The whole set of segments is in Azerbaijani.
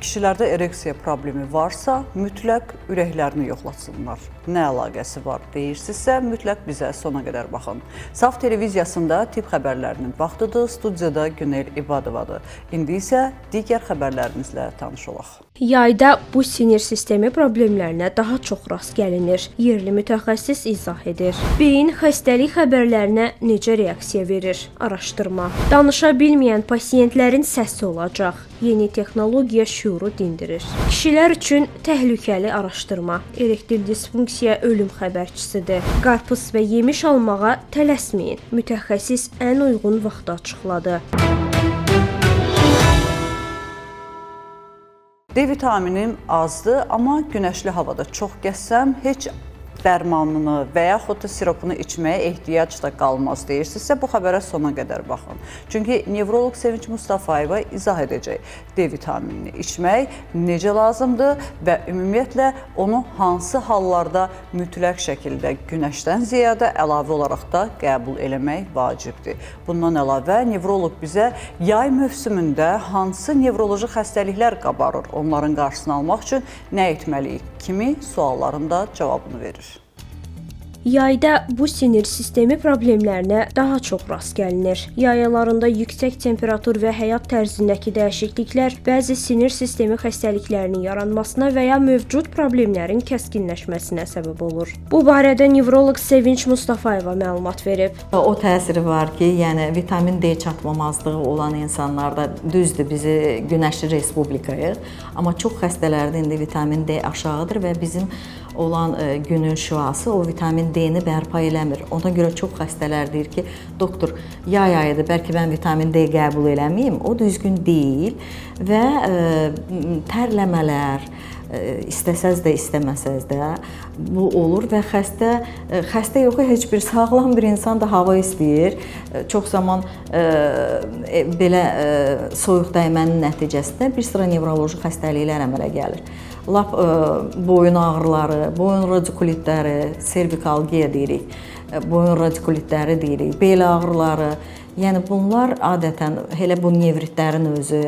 Kişilərdə ereksiya problemi varsa, mütləq ürəklərini yoxlatsınlar. Nə əlaqəsi var deyirsinizsə, mütləq bizə sona qədər baxın. Saf televiziyasında tibb xəbərlərinin vaxtıdır. Studiyada Günel İbadovadır. İndi isə digər xəbərlərimizlə tanış olaq. Yayda bu sinir sistemi problemlərinə daha çox rast gəlinir. Yerli mütəxəssis izah edir. Beyin xəstəlik xəbərlərinə necə reaksiya verir? Araşdırma. Danışa bilməyən pasiyentlərin səsi olacaq. Yeni texnologiya şüuru dindirir. Kişilər üçün təhlükəli araşdırma. Erektil disfunksiya ölüm xəbərçisidir. Qarpız və yemiş almağa tələsməyin. Mütəxəssis ən uyğun vaxtı açıqladı. D vitaminim azdır, amma günəşli havada çox gəzsəm, heç dərmanını və yaxud da siropunu içməyə ehtiyac da qalmaz deyirsinizsə, bu xəbərə sona qədər baxın. Çünki nevroloq Sevinç Mustafayeva izah edəcək D vitaminini içmək necə lazımdır və ümumiyyətlə onu hansı hallarda mütləq şəkildə günəşdən ziyadə əlavə olaraq da qəbul eləmək vacibdir. Bundan əlavə nevroloq bizə yay mövsümündə hansı nevroloji xəstəliklər qabarır, onların qarşısını almaq üçün nə etməliyik kimi sualların da cavabını verir. Yayda bu sinir sistemi problemlərinə daha çox rast gəlinir. Yay aylarında yüksək temperatur və həyat tərzindəki dəyişikliklər bəzi sinir sistemi xəstəliklərinin yaranmasına və ya mövcud problemlərin kəskinləşməsinə səbəb olur. Bu barədə nevroloq Sevinç Mustafayeva məlumat verib. O təsiri var ki, yəni vitamin D çatmamazlığı olan insanlarda düzdür, bizi günəşli respublikayıq, amma çox xəstələrdə indi vitamin D aşağıdır və bizim olan günün şüası o vitamin D-ni bərpa eləmir. Ona görə çox xəstələr deyir ki, doktor, yay ayıdır, bəlkə mən vitamin D qəbul eləməyim. O düzgün deyil və tərləmələr, istəsəz də, istəməsəz də bu olur və xəstə yox, heç bir sağlam bir insan da hava istəyir. Çox zaman belə soyuq dəymənin nəticəsində bir sıra nevroloji xəstəliklər əmələ gəlir. Lap boyun ağrıları, boyun radikulitləri, servikalgiya deyirik, boyun radikulitləri deyirik, bel ağrıları. Yəni bunlar adətən elə bu nevritlərin özü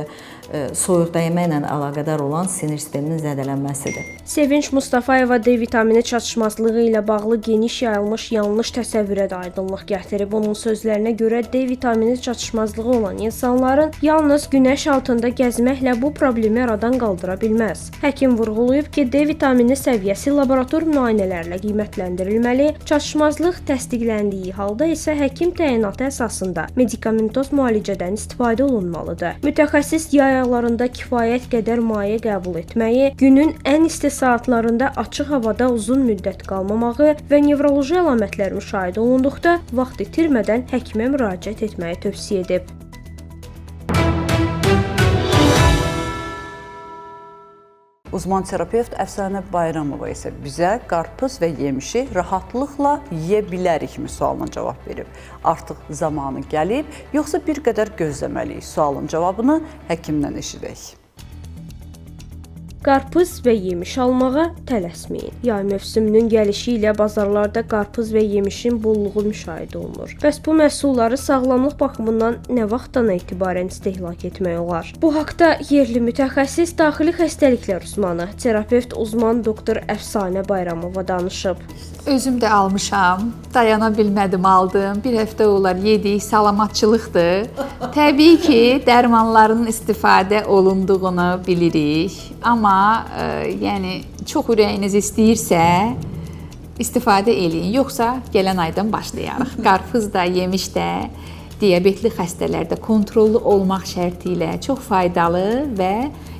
soyuq dəymə ilə əlaqədar olan sinir sisteminin zədələnməsidir. Sevinç Mustafayeva D vitamini çatışmazlığı ilə bağlı geniş yayılmış yanlış təsəvvürə də aydınlıq gətirib. Onun sözlərinə görə D vitamini çatışmazlığı olan insanların yalnız günəş altında gəzməklə bu problemi aradan qaldıra bilməz. Həkim vurğulayıb ki, D vitamini səviyyəsi laborator müayinələrlə qiymətləndirilməli, çatışmazlıq təsdiqləndiyi halda isə həkim təyinatı əsasında medikamentoz müalicədən istifadə olunmalıdır. Mütəxəssis yay aylarında kifayət qədər maye qəbul etməyi, günün ən isti saatlarında açıq havada uzun müddət qalmamağı və nevroloji əlamətlər müşahidə olunduqda vaxt itirmədən həkimə müraciət etməyi tövsiyə edib. Uzman terapevt Əfsanə Bayramova isə bizə qarpız və yemişi rahatlıqla yeyə bilərikmi sualına cavab verib. Artıq zamanı gəlib, yoxsa bir qədər gözləməliyik? Sualın cavabını həkimdən eşidək. Qarpız və yemiş almağa tələsməyin. Yay mövsümünün gəlişi ilə bazarlarda qarpız və yemişin bolluğu müşahidə olunur. Bəs bu məhsulları sağlamlıq baxımından nə vaxtdan etibarən istehlak etmək olar? Bu haqda yerli mütəxəssis, daxili xəstəliklər uzmanı, terapevt uzman doktor Əfsanə Bayramova danışıb. Özüm də almışam, dayana bilmədim, aldım. Bir həftə olar yedik, salamatçılıqdır. Təbii ki, dərmanların istifadə olunduğunu bilirik. Amma yəni çox ürəyiniz istəyirsə istifadə eləyin. Yoxsa gələn aydan başlayarıq. Qarpız da, yemiş də diabetli xəstələrdə kontrollu olmaq şərti ilə çox faydalı və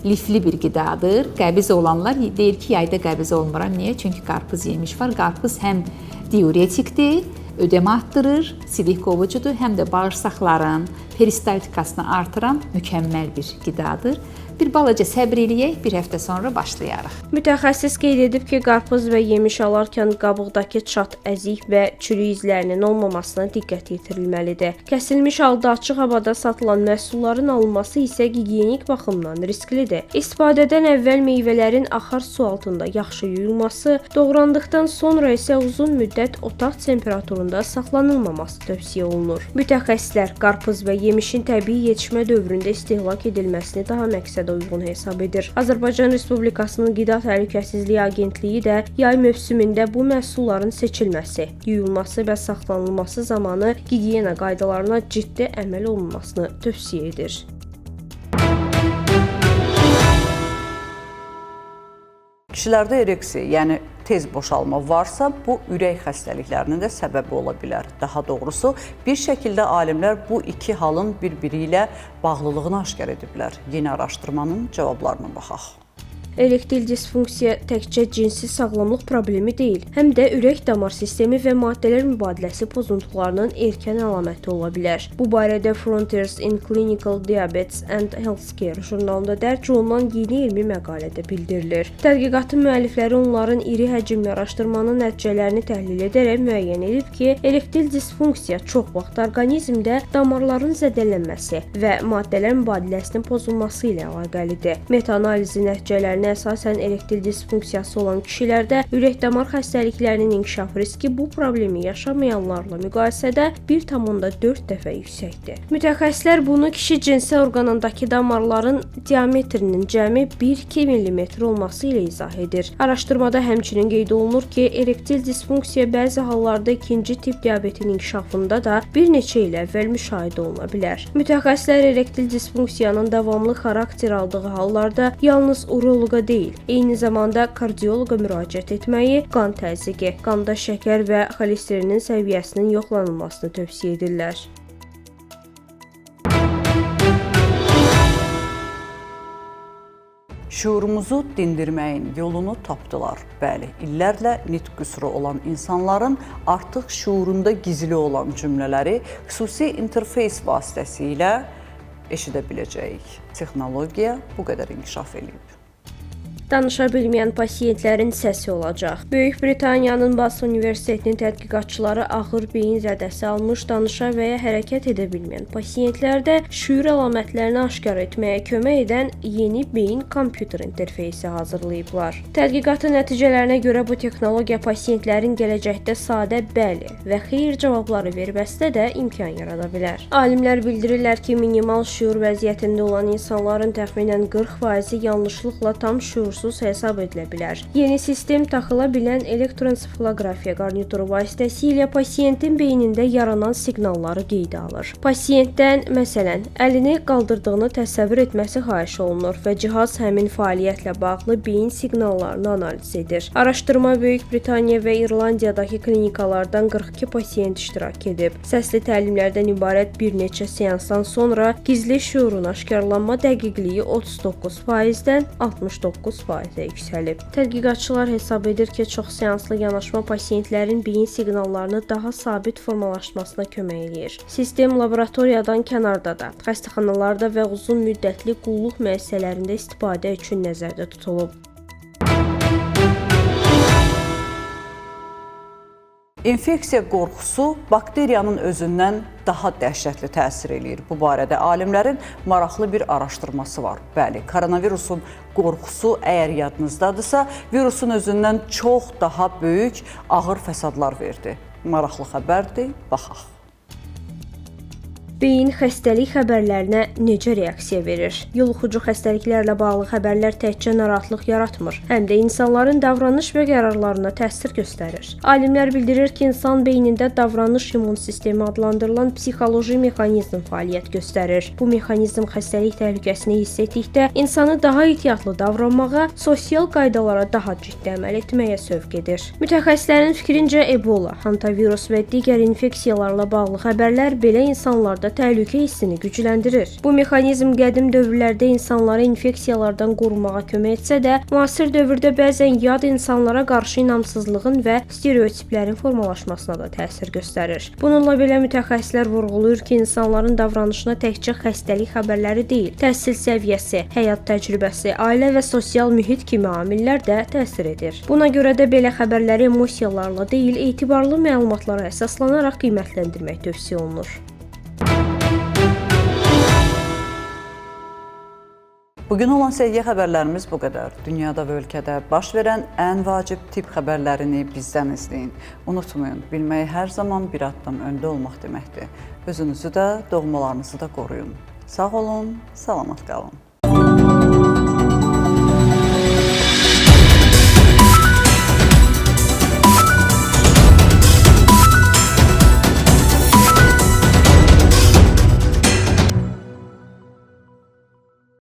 lifli bir qidadır. Qəbiz olanlar deyir ki, yayda qəbiz olmuram. Niyə? Çünki qarpız yemiş var. Qarpız həm diuretikdir, ödemi artdırır, silik qovucudur, həm də bağırsaqların peristaltikasını artıran mükəmməl bir qidadır. Bir balaca səbr eləyək, bir həftə sonra başlayarıq. Mütəxəssis qeyd edib ki, qarpız və yemiş alarkən qabıqdakı çat, əzik və çürük izlərinin olmamasına diqqət yetirilməlidir. Kəsilmiş halda açıq havada satılan məhsulların alınması isə gigiyenik baxımdan risklidir. İstifadədən əvvəl meyvələrin axar su altında yaxşı yuyulması, doğrandıqdan sonra isə uzun müddət otaq temperaturunda saxlanılmaması tövsiyə olunur. Mütəxəssislər qarpız və yemişin təbii yetişmə dövründə istehlak edilməsini daha məqsəd məqsədə uyğun hesab edir. Azərbaycan Respublikasının Qida Təhlükəsizliyi Agentliyi də yay mövsümündə bu məhsulların seçilməsi, yuyulması və saxlanılması zamanı gigiyena qaydalarına ciddi əməl olunmasını tövsiyə edir. Kişilərdə ereksiya, yəni tez boşalma varsa, bu ürək xəstəliklərinin də səbəbi ola bilər. Daha doğrusu, bir şəkildə alimlər bu iki halın bir-biri ilə bağlılığını aşkar ediblər. Yeni araşdırmanın cavablarına baxaq. Erektil disfunksiya təkcə cinsi sağlamlıq problemi deyil, həm də ürək-damar sistemi və maddələr mübadiləsi pozuntularının erkən əlaməti ola bilər. Bu barədə Frontiers in Clinical Diabetes and Healthcare jurnalında dərc olunan yeni elmi məqalədə bildirilir. Tədqiqatın müəllifləri onların iri həcmli araşdırmanın nəticələrini təhlil edərək müəyyən edib ki, erektil disfunksiya çox vaxt orqanizmdə damarların zədələnməsi və maddələr mübadiləsinin pozulması ilə əlaqəlidir. Meta-analizin nəticələrinə əsasən erektil disfunksiyası olan kişilərdə ürək-damar xəstəliklərinin inkişaf riski bu problemi yaşamayanlarla müqayisədə 1,4 dəfə yüksəkdir. Mütəxəssislər bunu kişi cinsi orqanındakı damarların diametrinin cəmi 1-2 mm olması ilə izah edir. Araşdırmada həmçinin qeyd olunur ki, erektil disfunksiya bəzi hallarda ikinci tip diabetin inkişafında da bir neçə il əvvəl müşahidə oluna bilər. Mütəxəssislər erektil disfunksiyanın davamlı xarakter aldığı hallarda yalnız uroloqa deyil, eyni zamanda kardioloqa müraciət etməyi, qan təzyiqi, qanda şəkər və xolesterin səviyyəsinin yoxlanılmasını tövsiyə edirlər. Şüurumuzu dindirməyin yolunu tapdılar. Bəli, illərlə nitq qüsuru olan insanların artıq şüurunda gizli olan cümlələri xüsusi interfeys vasitəsilə eşidə biləcəyik. Texnologiya bu qədər inkişaf eləyib. Danışa bilməyən pasiyentlərin səsi olacaq. Böyük Britaniyanın Bath Universitetinin tədqiqatçıları ağır beyin zədəsi almış, danışa və ya hərəkət edə bilməyən pasiyentlərdə şüur əlamətlərini aşkar etməyə kömək edən yeni beyin-kompüter interfeysi hazırlayıblar. Tədqiqatın nəticələrinə görə bu texnologiya pasiyentlərin gələcəkdə sadə bəli və xeyir cavabları verməsinə də imkan yarada bilər. Alimlər bildirirlər ki, minimal şüur vəziyyətində olan insanların təxminən 40%-i yanlışlıqla tam şüursuz hesab edilə bilər. Yeni sistem taxıla bilən elektroensefaloqrafiya qarnituru vasitəsilə pasiyentin beynində yaranan siqnalları qeydə alır. Pasiyentdən, məsələn, əlini qaldırdığını təsəvvür etməsi xahiş olunur və cihaz həmin fəaliyyətlə bağlı beyin siqnallarını analiz edir. Araşdırma Böyük Britaniya və İrlandiyadakı klinikalardan 42 pasiyent iştirak edib. Səsli təlimlərdən ibarət bir neçə seansdan sonra gizli şüurun aşkarlanma dəqiqliyi 39%-dən 69%-ə yüksəlib. Tədqiqatçılar hesab edir ki, çox seanslı yanaşma pasiyentlərin beyin siqnallarını daha sabit formalaşmasına kömək eləyir. Sistem laboratoriyadan kənarda da, xəstəxanalarda və uzun müddətli qulluq müəssisələrində istifadə üçün nəzərdə tutulub. İnfeksiya qorxusu bakteriyanın özündən daha dəhşətli təsir eləyir. Bu barədə alimlərin maraqlı bir araşdırması var. Bəli, koronavirusun qorxusu əgər yadınızdadırsa, virusun özündən çox daha böyük ağır fəsadlar verdi. Maraqlı xəbərdir, baxaq. Beyin xəstəlik xəbərlərinə necə reaksiya verir? Yoluxucu xəstəliklərlə bağlı xəbərlər təkcə narahatlıq yaratmır, həm də insanların davranış və qərarlarına təsir göstərir. Alimlər bildirir ki, insan beynində davranış immun sistemi adlandırılan psixoloji mexanizm fəaliyyət göstərir. Bu mexanizm xəstəlik təhlükəsini hiss etdikdə insanı daha ehtiyatlı davranmağa, sosial qaydalara daha ciddi əməl etməyə sövq edir. Mütəxəssislərin fikrincə Ebola, hantavirus və digər infeksiyalarla bağlı xəbərlər belə insanlarda təhlükə hissini gücləndirir. Bu mexanizm qədim dövrlərdə insanları infeksiyalardan qorumağa kömək etsə də, müasir dövrdə bəzən yad insanlara qarşı inamsızlığın və stereotiplərin formalaşmasına da təsir göstərir. Bununla belə mütəxəssislər vurğulayır ki, insanların davranışına təkcə xəstəlik xəbərləri deyil, təhsil səviyyəsi, həyat təcrübəsi, ailə və sosial mühit kimi amillər də təsir edir. Buna görə də belə xəbərləri emosiyalarla deyil, etibarlı məlumatlara əsaslanaraq qiymətləndirmək tövsiyə olunur. Bugün olan səhiyyə xəbərlərimiz bu qədər. Dünyada və ölkədə baş verən ən vacib tibb xəbərlərini bizdən izləyin. Unutmayın, bilmək hər zaman bir addım öndə olmaq deməkdir. Özünüzü də, doğmalarınızı da qoruyun. Sağ olun, salamat qalın.